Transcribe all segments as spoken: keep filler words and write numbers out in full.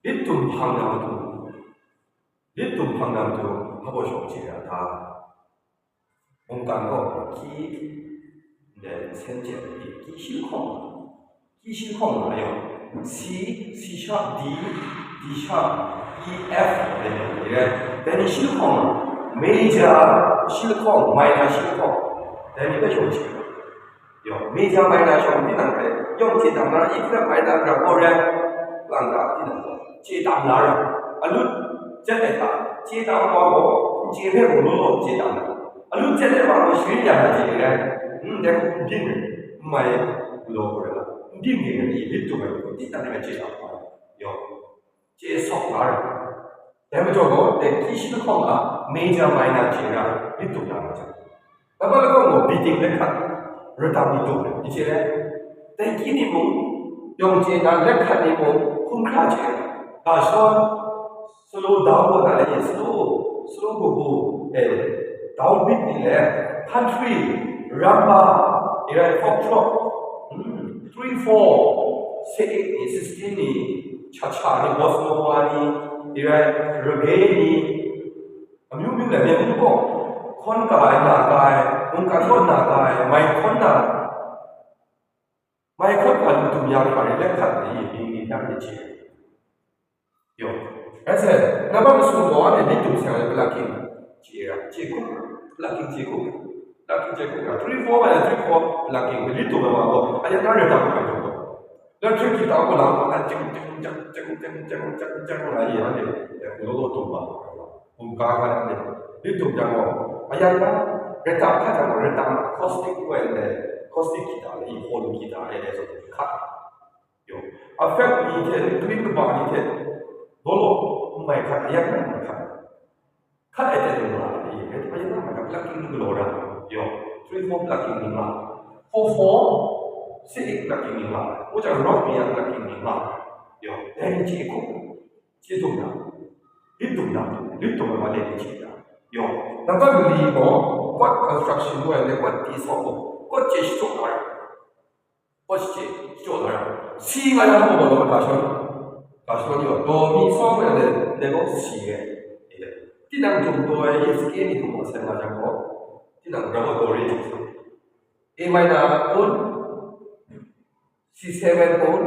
Lit tum hpang na matu, lit tum hpang na matu, hpa baw shawng chye ra ta? Mungkan gaw hki, ndai nsen chye ai hki shi lahkawng, hki shi lahkawng nga ai yawng, C, C sharp, D, D sharp, E, F, dai ni rai. Dai ni shi lahkawng nga, major shi lahkawng, minor shi lahkawng, dai ni hpe shawng chye ra. Yawng, major minor shawng tinang hpe, yawng chye tam na, E flat minor gra gaw rai, lang ga tinang gaw, chye tam na rai. Alut jet ai hta, chye tam wa gaw, n chye hpe mung law law chye tam na. Alut jet ai wa gaw, sharin ya na chye rai. N, dai hku n byin rai. N mai galaw gaw rai, n byin rai, i lit tum ai hku, tinang hpe chye tam wa. Yawng, chye sawk la ai. Dai majaw gaw, dai hki shi lahkawng a major minor chye ra, lit tum na majaw. Nambat lahkawng gaw, beating let hkat, radam ni tum ai, i chye ai. Dai hki ni mung, yawng chye na let hkat ni mung, hkrum hkra chye ai. Ga shawn, slow down gaw na le, slow, slow gaw gaw, eh, downbeat ni le, country, rumba, i rai, foxtrot, hmm, three four, six eight ni, sixteen ni, cha cha ni, bossa nova ni, i rai, reggae ni, amyu myu lai, myen myu gaw, hkawn ga ai, na ga ai, mungkan gaw na ga ai, mai hkawn na, mai hkawn ga lu dum ya hkra ni, let hkat ni, mying ni hpe myit chye ai. Yawng, rai sai, nambat masum gaw anhte lit tum seng ai, plucking chye ra, chye hkrum ra, plucking chye hkrum ra, plucking chye hkrum ra, three four wa yang three four plucking, lit tum ai wa gaw, a yan na rai dam ai tum gaw. Electric guitar gaw lang gaw, a jeng, jeng, jeng, nga ye, anhte, eh, law law tum wa, hkum ga hkan anhte, lit tum jang gaw, a yan na, rai dam hkat jang gaw, rai dam acoustic ngu ai ndai, acoustic guitar, i horn guitar, ai dai zawn hkat. Yawng, affect ni hte, twin kaba ni hte, law law n mai hkat, a yan n mai hkat. Hkat ai hte lung la ai, a yan n mai hkat, plucking lu galaw ra. Yawng, three four plucking lu nga, four four, six eight plucking lu nga, ngu jang rock ni a plucking lu nga. Yawng, dai ni chye hkrum, chye tum na, lit tum na, lit tum ai wa dai ni chye na. Yawng, nambat mali gaw, chord construction ngu ai, chord ti sawk gaw, chord chye shachyaw na ai. Chord chye, chye na ra. Si nga yang hkawng gaw, ga shawn, ga shawn yaw, do, mi, so, re, re, re gaw si re. Tinang jum taw ai, E, C, K ni hkawng gaw sen nga jang gaw, tinang gra gaw do, re, chye sa. A minor kun, C seven kun,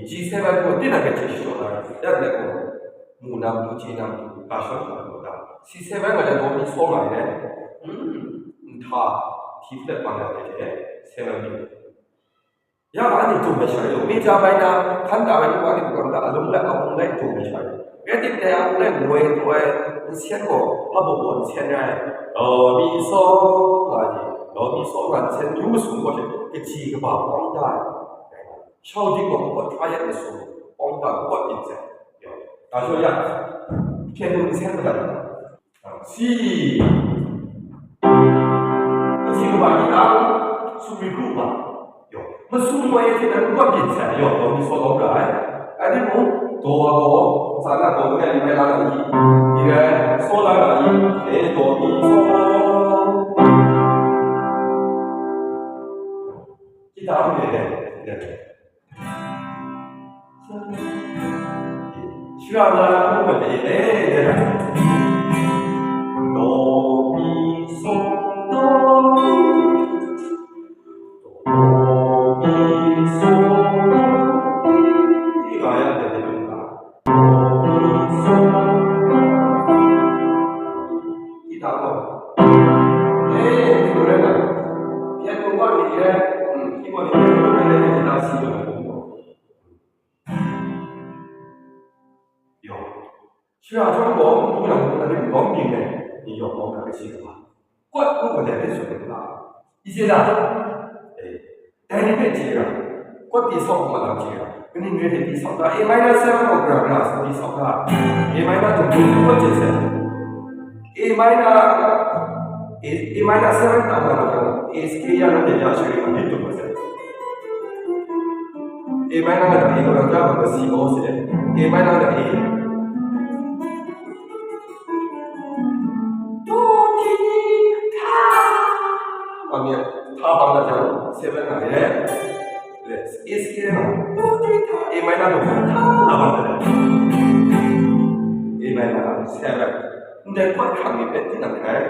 G seven kun, tinang hpe chye shachyaw na ra. Ya, re gaw, mu na matu, chye na matu, ga shawn, ga shawn, ga. C seven nga jang do, mi, so nga re. Hmm, nhtha, hti hpe bang ya re, seven mi. Ya, anhte tum ai sha, yawng, major minor, hkan ta ai, anhte mungkan ta, alung lai, ahkang lai tum ai sha. Rai timung, dai ahkang lai ngoi taw ai nsen gaw, hpa baw gaw nsen rai. Do, mi, so, nga ni, do, mi, so, nga nsen, yu masum gaw hte, kaji kaba pawng da ai. Shau dik gaw, kawt hkra yan masum, pawng da, kawt dik sai. Yawng, ga shawn ya, hpyen nsen madat. Si. Kaji kaba ni a, sumri kru ba. Yawng, masum ai hte nan kawt byin sai, yawng, do, mi, so, lawm ra ai. Rai timung, do wa gaw, sa na do, ngai, ngai la na i, i rai, so la na i, e, do, mi, so. Kita hpung de, de, de. Shara na hpung de, de, de. Do, mi, so, do, mi. Do, mi, so, do, mi. Di ga yang de, de, de. Kita gaw, eh, ni gaw rai na, piano gaw ni rai, hmm, keyboard ni rai, rai, rai, rai, kita si gaw. Yawng, shara chyawm gaw, n du yang, n du yang, n byin ai, ni yawng gaw, na kashi kaba. Kawt ngu gaw dai hpe tsun ai hta, i chye na? Eh, dai ni hpe chye ra, kawt ti sawk ngu ma lam chye ra, kaning re hte ti sawk ta? A minor seven gaw gara gara ti sawk ta? A minor dum dum kawt chye sai. A minor, A, A minor seven ta nga na gaw, A scale ya na de ya shari ma hpyi dum ma sai. A minor na A gaw gara gara si gaw se. A minor na A. Do, ti, ta. Wa mi, ta bang na jang, seven na re. Yes, A scale na. Do, ti, ta. A minor do, ta, na bang na jang. seven. Ndai kwat hkrang ni hpe tinang ngai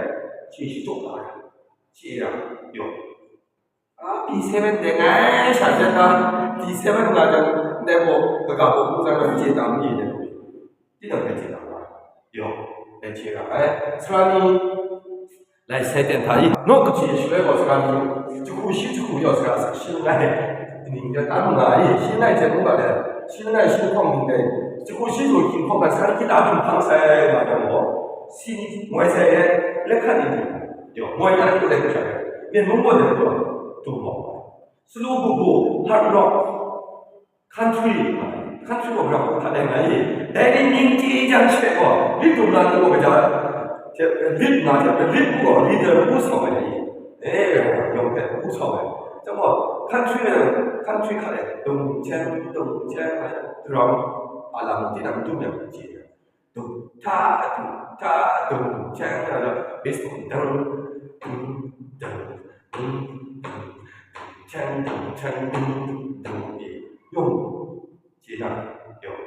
shi shachyaw la ai. Shi ya, yaw. A, P seven de ngai sha jan na, P seven nga jan, ndai gaw, kaga gaw hpung jan na chye tam ni de. Tinang ngai chye tam ai. Yaw, ngai chye ra ai. Sara ni, lai sai ten hta i, naw kaji shaloi gaw sara ni, jahku shi jahku yaw sara sa shi langai, ning ya tam nga i, shi langai jen ngu ga le, shi langai shi hkawng ning dai, jahku shi jahku hkying hkawng ga sara kita hpung hpang sai nga yang gaw, si ni moi sai e, lek hkat ni ni, yaw, moi na ni ku dai ku sha e, myen mung gaw dai ku, tu gaw, slow bubu, hard rock, country, country gaw grau hkat ai nga i, dai ni ning chye jang she gaw, lit dum na ni gaw kaja, lit na hte lit bu gaw, leader bu sa ai ni, e, yawng hpe bu sa ai. Chyang gaw, country, country hkat ai, dung chyang, dung chyang ai, drum, alam tinang dum yang chye. Dung, ta, dung, ta, dung, chyang, na, na, bass dung, dung, dung, dung, dung, dung, chyang, dung, chyang, dung, dung, dung, e, yung, chye na, yung.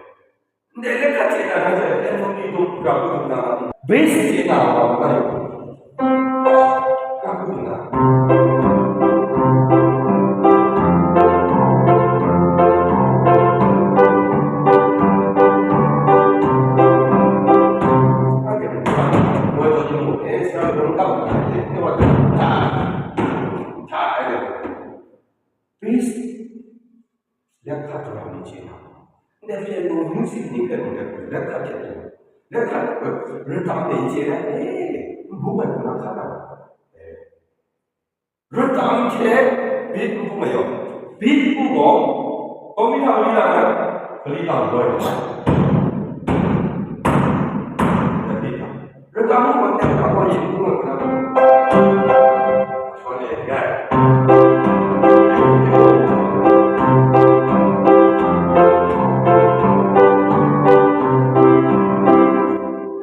Ndai le hkat chye na, hkat chye na, dung, dung, dung, dung, dung, dung, bass chye na, wa, wa, yung. Bass, lek hkat hkra ni chye na, ndai piano music ni hpe mung dai hpe lek hkat hkra ni, lek hkat hkra, rhythm ni chye na, e, n bung ai hkra hkat na, e, rhythm hte beat n bung ai yaw, beat n bung gaw, kawng mi hta mali lang ai, mali lang loi ai. Rhythm n bung gaw, tek hta gaw, yin n bung ai hkra, shawng e, rai.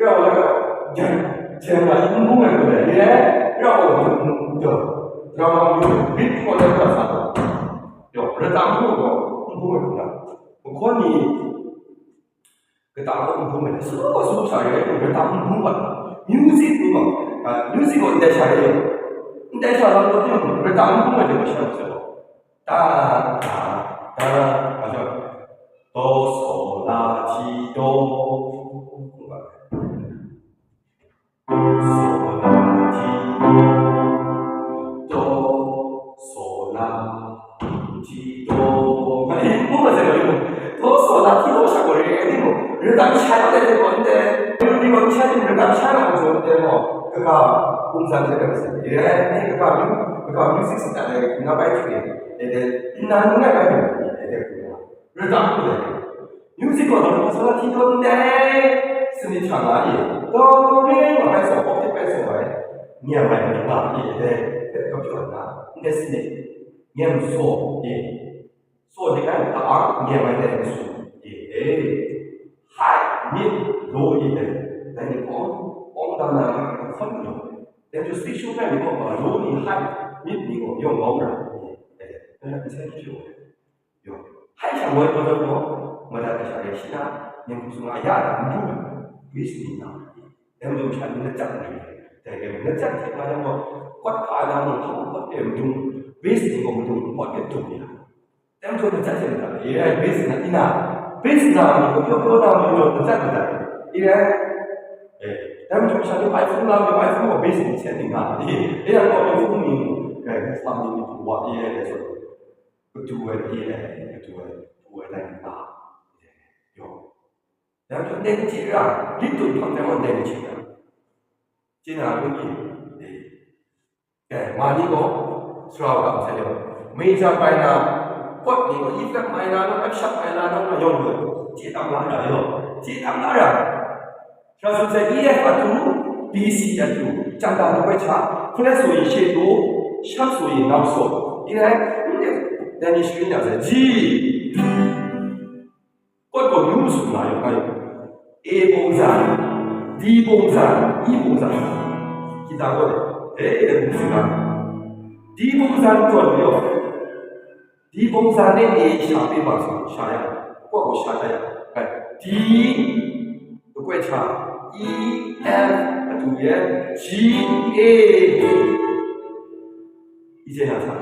Rau ai gaw, jen, jen ai n bung ai gaw, ye, rau ai gaw, rau ai gaw, rit gaw, rau ai gaw, rau ai gaw, n bung ai gaw, mahkawn ni, kata gaw n bung ai, su gaw su sha rai, rau ai gaw, n bung ai, music ni gaw, a, music gaw ndai sha rai, ndai sha lam gaw, rau ai gaw, n bung ai gaw, sha rai. Ta, ta, ta, ta, do, so, la, ti, do. So, la, ti, do. Do, so, la, ti, do. Ngai, n bung ai hte, do, so, la, ti, do, sha gaw re, ni gaw, rhythm sha gaw re, rhythm sha gaw re, kaga, bung san hte, kaga, kaga, kaga music style, na bai hkri, e de, nnan ngu ai bai hkri, e de, rhythm hkri. Music gaw, do, so, la, ti, do, ndai, sanit hta nga i, do, re, nga bai so, octave bai so ai, nyam ai ni nga i, e de, e, kapyaw na, ndai sanit, nyam so, i, so, di kan, ta, nyam ai dai, su, i, e, high, mid, low, i, de, dai ni, ong, ong, da, na, hkawt, ni, then to speak, shu, kai, ni, gaw, low, ni, high, mid, ni, gaw, yawng, gaw, na, i, e, e, e, Yawng, hpai sha ngoi gaw, gaw, madat ai sha rai shi na, ning hku sung a ya na, n du ai, bass ni na, dai majaw sha ni na chap ni, dai rai na chap hte nga yang gaw, kwat hpa na mung, hpa kwat hpe madung, bass ni gaw madung, kwat hpe dung ni na. Dai majaw na chap hte na, e rai, bass na, i na, bass na mung, pyaw pyaw na mung, na chap ni na, e rai, e, dai majaw sha ni iPhone na mung, iPhone gaw bass ni hte ni na, e, e yang gaw iPhone ni, e, bass na ni, wa, e, e, so. Kadu ai, e ai, kadu ai, kadu ai, dai ni ta. Yawng. Dai hpe ndai ni hte ra, lit dum hpang dai gaw ndai ni hte ra. Chye na, ngu ni, e, e, ma ni gaw, sara wa kam sai yawng. Major bai na, chord ni gaw, E flat minor na, F sharp minor na, yawng gaw, chye tam la ra yawng. Chye tam la ra. Hkra tsun sai, E F a tu, B C a tu, chang ta tu bai cha, hkun let so yin she tu, shak so yin ngam so. Yin ai, dai ni shari na sai, G. Kawt gaw ngu sung na yawng ai. A bawng zan, D bawng zan, E bawng zan. Kita gaw, eh, eh, bawng zan. D bawng zan tawn yawng. D bawng zan e A sha pyi ma sha, sha ya, kawt gaw sha da ya. Bai, D, kawt sha, E, F, a du ye, G, A. E chye na sa,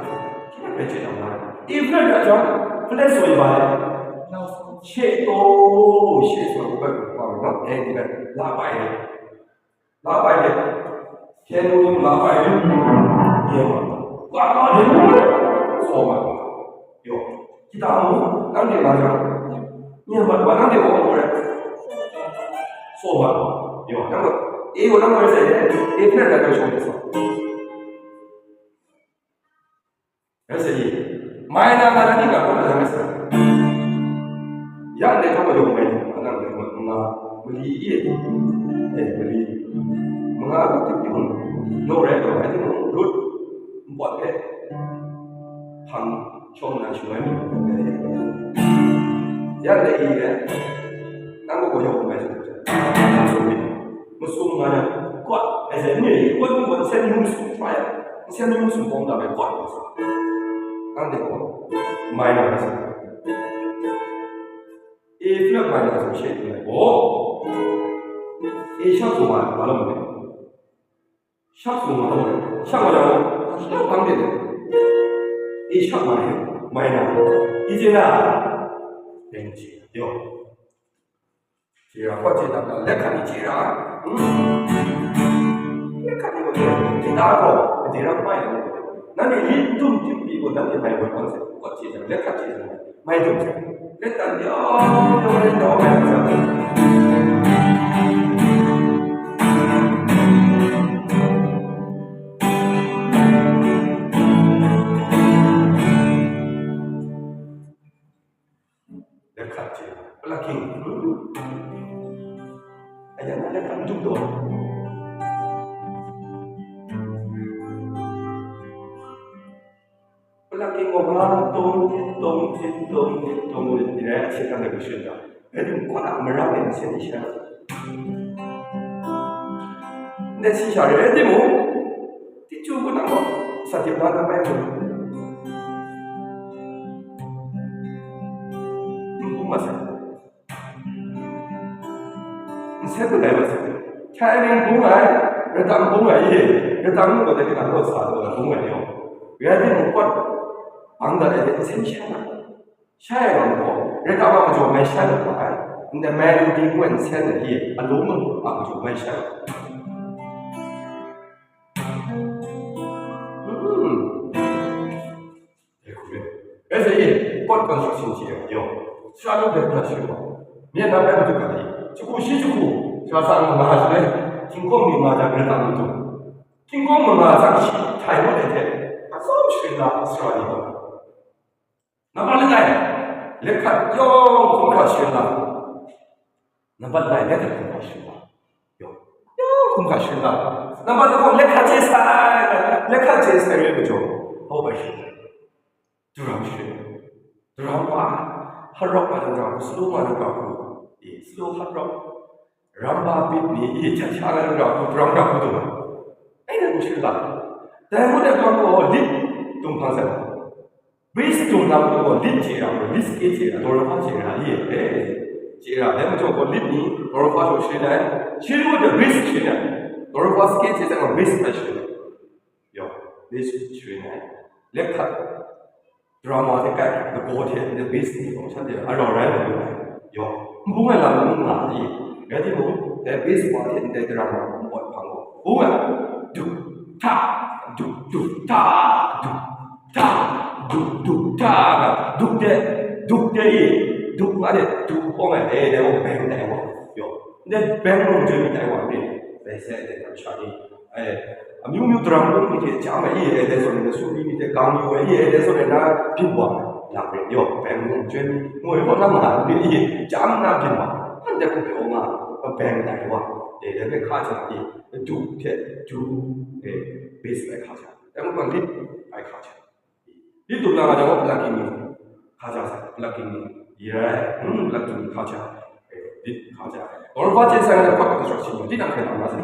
shi na bai chye na ma. E flat ra jang, flat so yi ba le. She to, she so ba ba ba, eh, ni ba, la bai le. La bai le. Piano yung la bai le. Ye ma. Wa ma le. So ma. Yo. Kita mu, nang de la jang. Ni ma, wa nang de wa mo re. So ma. Yo, nang, e wa nang mo re se, e flat ra jang so. Rai sa i, mai na nga na ni ga kaw na rai sa. Ya ndai hta majaw mai ni, anang dai ma nga mali i, eh, mali. Manga lu tip tip mung, no rai taw, ai timung, lut, npawt hpe, hpang shawng na shu ai mi, ya ndai i le, nang gaw gaw yawng mai sa. Masum nga yang, kawt, ai zain ni, kawt ni kawt, nsen ni mung sum hpa yang, nsen ni mung sum bawng da bai kawt wa sa. Anhte gaw, mai na ra sa. E flat mai na sa she ni lai gaw, e shak sung ma, ma lam ni. Shak sung ma lam ni. Shak ma lam, shak bang de ni. E shak ma ni, mai na. I je na. Deng ji, yo. Chye ra, kawt chye na, let hkrat ni chye ra. Hmm. Let hkrat ni gaw, hkye na gaw, gade ra mai ai. Nanhte lit dum tip pyi gaw, nanhte mai gaw, kawt chye jang, let hkrat chye jang, mai dum jang. Let dan yawng yawng, let yawng mai dum jang. Let hkrat chye, plucking. Aya na let hkrat n dum taw. Plucking gaw nga tawng tit, tawng tit, tawng tit, tawng tit, ni rai a hte hkang de hkrit da. Rai timung, kawt a marang e nsen ni sha. Nsen ni sha rai timung, Tichyum hku nang gaw sa dip na tam ai hku. N bung masai. N seng n rai masai. Hkrai ning bung ai, ratam bung ai, ratam gaw dai hkang gaw sa gaw bung ai ni gaw. Rai timung, kawt bang dat ai hte n seng sha na. Sha e gaw, rai ta ma, majaw mai sha na ai, ndai mai lu ding wen sen na i, a lung law a majaw mai sha. Hmm. Rai sa i, kawt construction chye ai, yo. Sara nu bai hkra sharin wa. Myen na bai madu ga di, jahku shi jahku, sara sa nga nga ai, htingkawng ni nga jang rai ta madu. Htingkawng manga jang shi htai mat ai hte, atsawm sharin na a sara ni gaw. Nambat langai, let hkrat yawng hkum hkra sharin la. Nambat langai, let hkrat hkum hkra sharin la. Yawng, yawng hkum hkra sharin la. Nambat lahkawng, let hkrat chye sai, let hkrat chye sai re majaw, hau bai sharin. Drum sharin. Drum wa, hard rock wa dang ra hku, slow wa dang ra hku. Eh, slow hard rock. Rumba beat ni, eh, cha cha wa dang ra hku, drum ra hku dung. Ai dang sharin la. Dai mung dai hpang gaw lead dung hpang sai. Bass dung lam gaw lead chye ra, lead scale chye ra, do re mi fa chye ra, ye, eh, chye ra, dai majaw gaw lead ni, do re mi fa shaw sharin ai, shi lu de bass sharin ai, do re mi fa scale chye sai gaw bass hpe sharin ai. Yo, bass sharin ai, let hkrat, drama hte kai hkrat, lagaw hte, the bass ni gaw, shanhte a rau rai lu ai. Yo, n bung ai lam n nga ai, rai timung, dai bass wa hte ndai drama gaw n pawt hpang gaw, bung ai, du, ta, du, du, ta, du, ta, du, du, ta, nga, duk de, duk de i, duk nga de, du hpawng ai, e, dai gaw beng dai wa, yo, ndai beng mung joi mi dai wa, mi, dai se, dai sha ni, e, amyu myu daram mung mi hte chyam ai, e, dai zawn e, na su mi mi hte gang yu ai, e, dai zawn e, na byin wa, lang rin, yo, beng mung joi mi, ngoi gaw lang nga, mi, e, chyam na byin wa, anhte hku pyaw nga, beng dai wa, e, dai hpe hka hta, e, du hte, du, e, bass ai hka hta. Dai mung gaw lead ai hka hta. Lead dung la nga jang gaw plucking ni hka hta sai, plucking ni, yi rai, hmm, plucking ni hka hta. Eh, lead hka hta. Gaw ru hpa chye sai nga jang chord construction ni, lead nang hkrai tam na sai.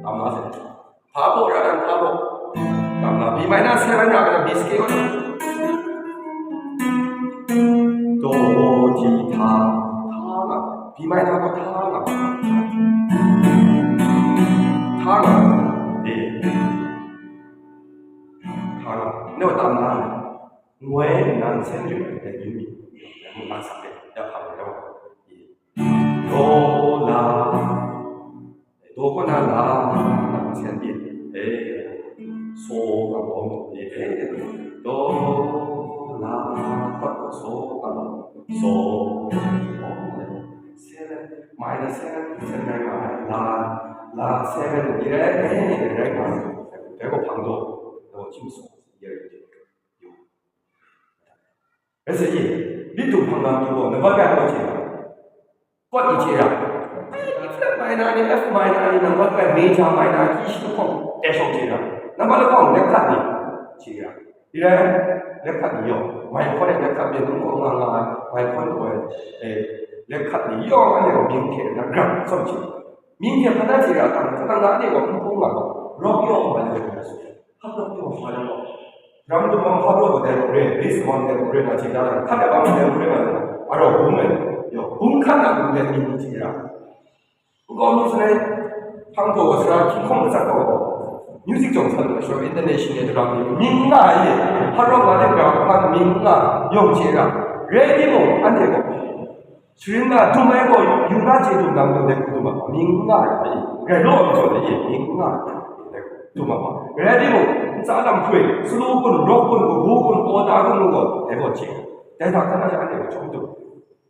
Tam na sai. Hpa baw ra yang hpa baw. Tam na, B minor seven ra yang B scale. Do, ti, ta, ta nga. B minor gaw ta nga. Nang, ngoi nang sen yu ai dai yu mi, nang sa de, ya pa lo. Do, la, do ko na la, nang sen de, eh, so, ka bom, eh, do, la, pa ko so, ka bom, so, seven, minus seven, seven rai nga ai, la, la seven, yu rai, eh, rai nga ai, dai gaw hpang daw, dai gaw hpang daw, yu rai, yu. Rai sa i, myit dum hpang na matu gaw, number kai hpaw chye ra, chord ni chye ra, flat minor ni, F minor ni, number kai major minor, key shi hpawng, dash hpawng chye ra, number lahkawng, left cut ni chye ra. Yu rai, left cut ni yaw, mai hkawn e left cut myit dum hpang nga nga ai, mai hkawn gaw, eh, left cut ni yaw, anhte gaw mying hte na grang tsawm chye. Mying hte hpa na chye ra, hkang, hkang na anhte gaw n hpung nga gaw, rock yaw nga ai, hap rock yaw nga ai gaw, drum dum bang hap rock dai gaw re, bass dum bang dai gaw re, na chye da, hkat ai bang dai gaw re, na, a rau bung ai, yaw, bung hkat na bung dai mying chye ra. Nkau mi sangai hpang taw wa sara, hkying hkawng matsat taw gaw, music jawng sa lu ai shaw, international drum ni mying nga ai, hpa rawng nga de gra hpan mying nga yawng chye ra, rai timung, anhte gaw, sharin na dum ai gaw, yu na chye dum nang dum de hku dum ai, mying nga ai, rai law ai majaw de, mying nga ai, dum ai, rai timung, ntsa lam hkroi, slow kun, rock kun, kabu kun, organ kun, gaw, dai gaw chye, dai hta hkra sha anhte gaw chyawm dum.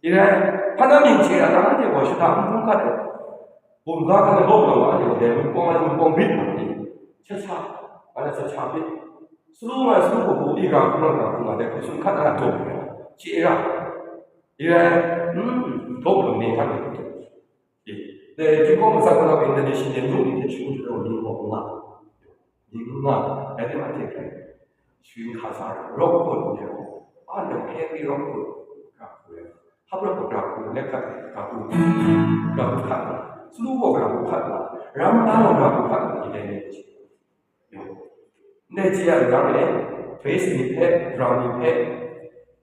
Yu rai, hpa na mying chye ra, anhte gaw shada n bung hkat ai, bum ga hkan ai bawk na wa, anhte gaw dai wunpawng ai wunpawng bit na ni, cha cha, anhte cha cha bit, sulu nga ai sulu hku, i ga hkungga hkungga dai hku sun hkat na daw ai, chye ra, yu rai, hmm, daw hkrum ni hkan ni, dai hkying hkawng matsat hkra international ni hte shangun hte rau ni gaw nga, mying nga, rai timung, anhte hpe sharin hka sa ai, rock kun, anhte gaw, anhte gaw heavy rock kun, gra hku rai, hap rock gaw gra hku, left cut gra hku, gra hku hkat nga, slow gaw gra hku hkat nga, ram da gaw gra hku hkat nga, yu dai ni, ndai chye ai yang e, bass ni hpe, drum ni hpe,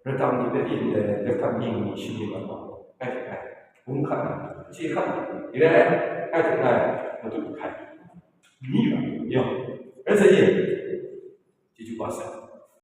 rhythm ni hpe, i ndai left cut mying ni shing ni mat ma, ai hte ai, bung hkat nga, chye hkat nga, yu rai, ai hte ai, matu hkai. Ni ga, yaw, rai sa i, chyeju kaba sai.